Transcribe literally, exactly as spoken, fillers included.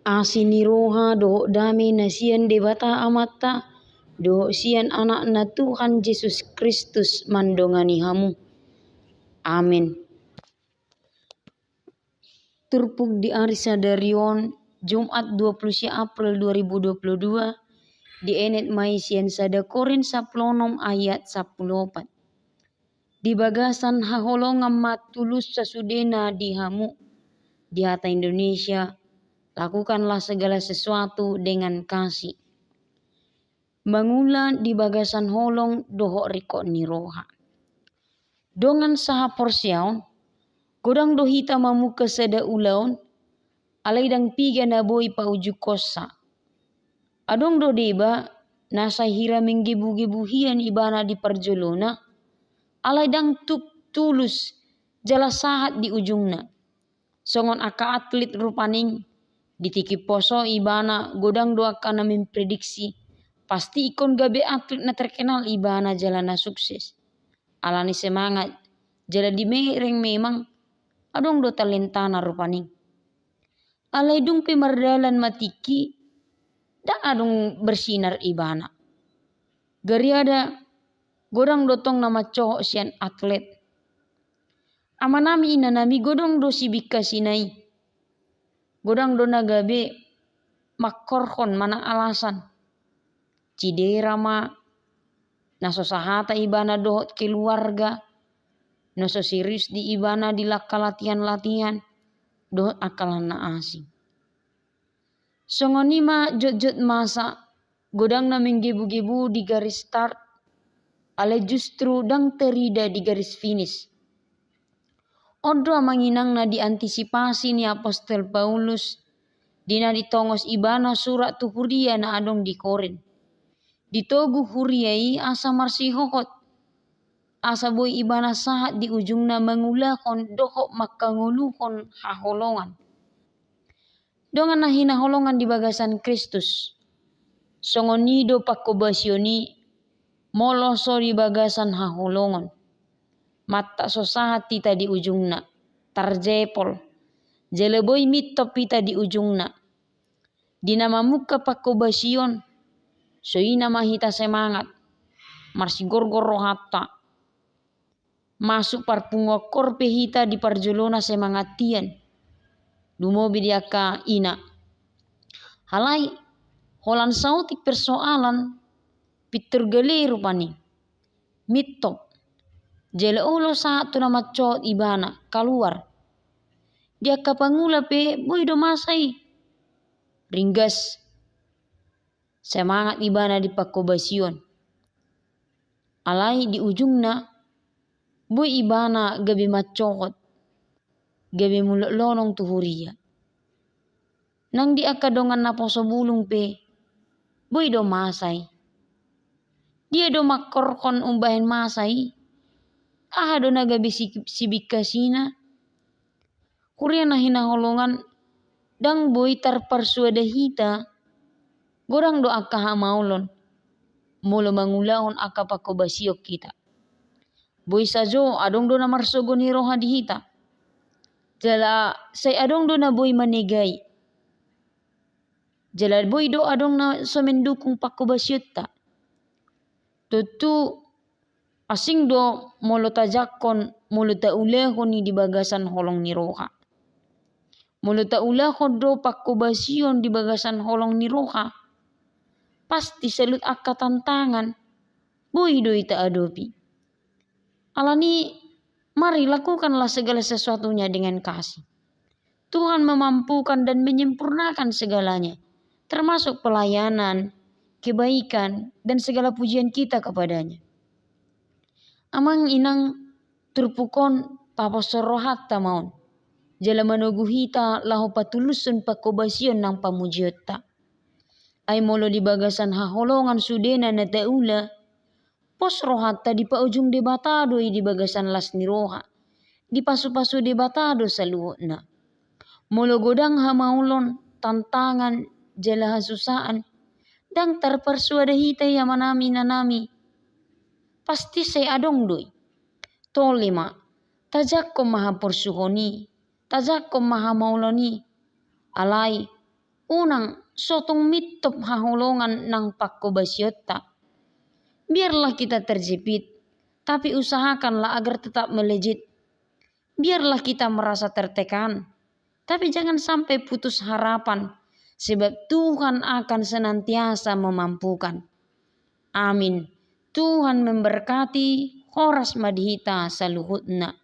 Asi ni roha dohot dame na sian Debata Amanta dohot sian Anakna Tuhan Jesus Kristus mandongani hamu. Amen. Turpuk di ari sadari on, Jumat dua puluh sia April dua ribu dua puluh dua, dienet ma i sian sada Korint sampulu onom ayat sampulu opat. Di bagasan haholongan ma tulus sasudena di hamu. Di hata Indonesia, lakukanlah segala sesuatu dengan kasih. Mangula di bagasan holong dohot ringkot ni roha. Dongan sahaporseaon, godang do hita mamungka sada ulaon, alai ndang piga na boi paujungkonsa. Adong do deba na sai hira menggebu-gebu hian ibana di parjolona, alai ndang tuk tulus jala sahat di ujungna. Songon angka atlet rupani, di tingki poso ibana godang do angka na memprediksi, pasti ingkon gabe atlet na terkenal ibana jala na sukses. Alani semangat jala dimereng memang adong do talentana rupani. Alai dung pe mardalan ma tingki, ndang adong bersinar ibana. Gariada godang do tong na mancohot sian atlet. Amanami inanami, godang do sibingkasina i. Godang do na gabe mangkorhon manang alasan. Cidera ma, na so sahata ibana dohot keluarga, na so serius di ibana di langka latihan-latihan, dohot angka na asing. Songon i ma jotjot masa, godang na menggebu-gebu di garis start, alai justru ndang tarida di garis finish. On do amang inang na diantisipasi ni apostel Paulus, di na ditongos ibana surat tu huria na adong di Korint. Ditogu huria i asa marsihohot, asa boi ibana sahat di ujungna mangulahon dohot mangkangoluhon haholongan. Dongan na hinaholongan di bagasan Kristus, songon i do pangkobasion i molo so di bagasan haholongon. Mantap so sahat hita di ujungna, tarjepol, jala boi mintop hita di ujungna. Di na mamungka pangkobasion, songon i ma hita semangat, marsigorgor rohanta. Masuk parpunguan kor pe hita di parjolona semangat hian. Lumobi di angka ina. Alai, holan saotik persoalan, pintor gale rupani. Mintop. Jala olo sahat tu na mancohot ibana, kaluar. Di angka pangula pe, boi do masa i. Ringgas. Semangat ibana di pangkobasion. Alai di ujungna, boi ibana gabe mancohot, gabe mulak lonong tu huria. Nang di angka dongan naposo bulung pe, boi do masa i. Dia do mangkorhon umbahen masa i? Aha do na gabe si-, sibingkasina? Huria na hinaholongan, ndang boi tarparsuada hita, godang do angka hamaolon, molo mangulahon angka pangkobasion hita. Boi sajo adong do na marsogo ni roha di hita. Jala sai adong do na boi manegai. Jala boi do adong na so mendukung pangkobasionta. Tontu asing do molo tajangkon, molo taulahon i di bagasan holong ni roha. Molo taulahon do pangkobasion di bagasan holong ni roha, pasti saluhut angka tantangan boi do i taadopi. Alani, mari lakukanlah segala sesuatunya dengan kasih. Tuhan memampukan dan menyempurnakan segalanya, termasuk pelayanan, kebaikan, dan segala pujian kita kepada-Nya. Amang inang, turpuk on paposhon rohanta ma on. Jala manogu hita laho patulushon pangkobasion nang pamujionta. Ai molo di bagasan haholongan sudena na taula, pos rohanta dipaujung Debata do i di bagasan las ni roha, dipasupasu Debata do saluhutna. Molo godang hamaolon, tantangan, jala hasusaan, ndang tarparsuada hita i amanami inanami. Pasti sai adong do i. Tole ma, tajangkon ma haporsuhon i, tajangkon ma hamaolon i. Alai, Unang, so tung mintop haholongan nang panghobasionta. Biarlah kita terjepit, tapi usahakanlah agar tetap melejit. Biarlah kita merasa tertekan, tapi jangan sampai putus harapan, sebab Tuhan akan senantiasa memampukan. Amin. Tuhan memberkati, horas ma di hita saluhutna.